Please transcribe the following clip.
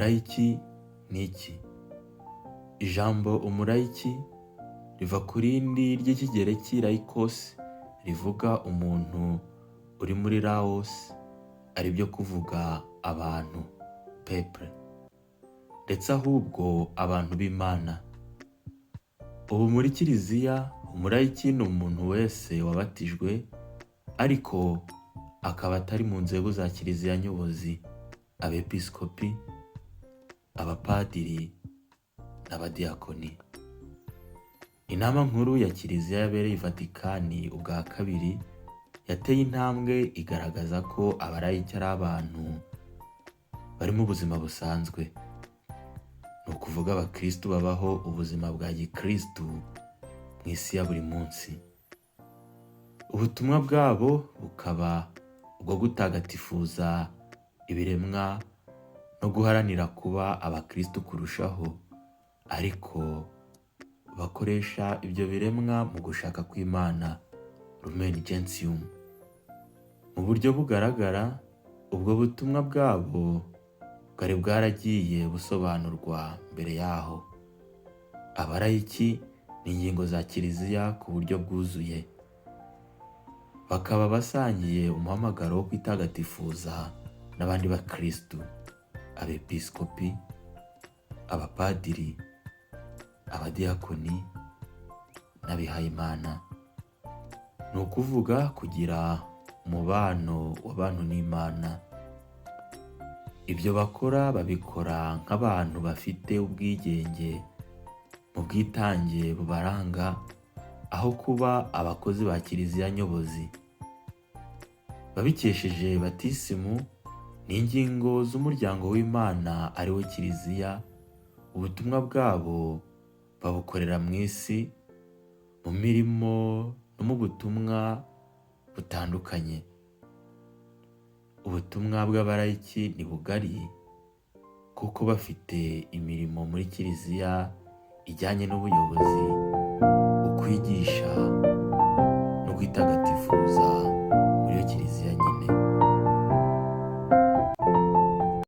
Umurayiki ni iki? Ijambo umurayiki riva ku rindi ry'Ikigereki laikos, rivuga umuntu uri muri laos, aribyo kuvuga abantu, peuple, ndetse ahubwo abantu b'Imana. Ubu muri Kiliziya, umurayiki ni umuntu wese wabatijwe ariko akaba atari mu nzego za Kiliziya nyobozi, abepiskopi, abapadiri n'abadiyakoni. Inama nkuru ya Kiliziya yabereye i Vatikani ubwa kabiri yateye intambwe igaragaza ko abarayiki ari abantu bari mu buzima busanzwe, ni ukuvuga abakristu babaho ubuzima bwa gikristu mu isi ya buri munsi. Ubutumwa bwabo bukaba ubwo gutagatifuza ibiremwa no guharanira kuba abakristu kurushaho, ariko bakoresha ibyo biremwa mu gushaka kw'Imana, Lumen Gentium. Mu buryo bugaragara, ubwo butumwa bwabo bwari bwaragiye busobanurwa mbere yaho. Abarayiki ni ingingo za Kiliziya ku buryo bwuzuye, bakaba basangiye umuhamagaro wo kwitagatifuza n'abandi bakristu, abepiskopi, abapadiri, abadiyakoni n'abihayimana. Ni ukuvuga kugira umubano w'abantu n'Imana. Ibyo bakora babikora nk'abantu bafite ubwigenge mu bwitange bubaranga, aho kuba abakozi ba Kiliziya nyobozi. Babikesheje batisimu n'ingingo z'umuryango w'Imana ari wo Kiliziya, ubutumwa bwabo babukorera mu isi, mu mirimo no mu butumwa butandukanye. Ubutumwa bw'abarayiki ni bugari kuko bafite imirimo muri Kiliziya ijyanye n'ubuyobozi, ukwigisha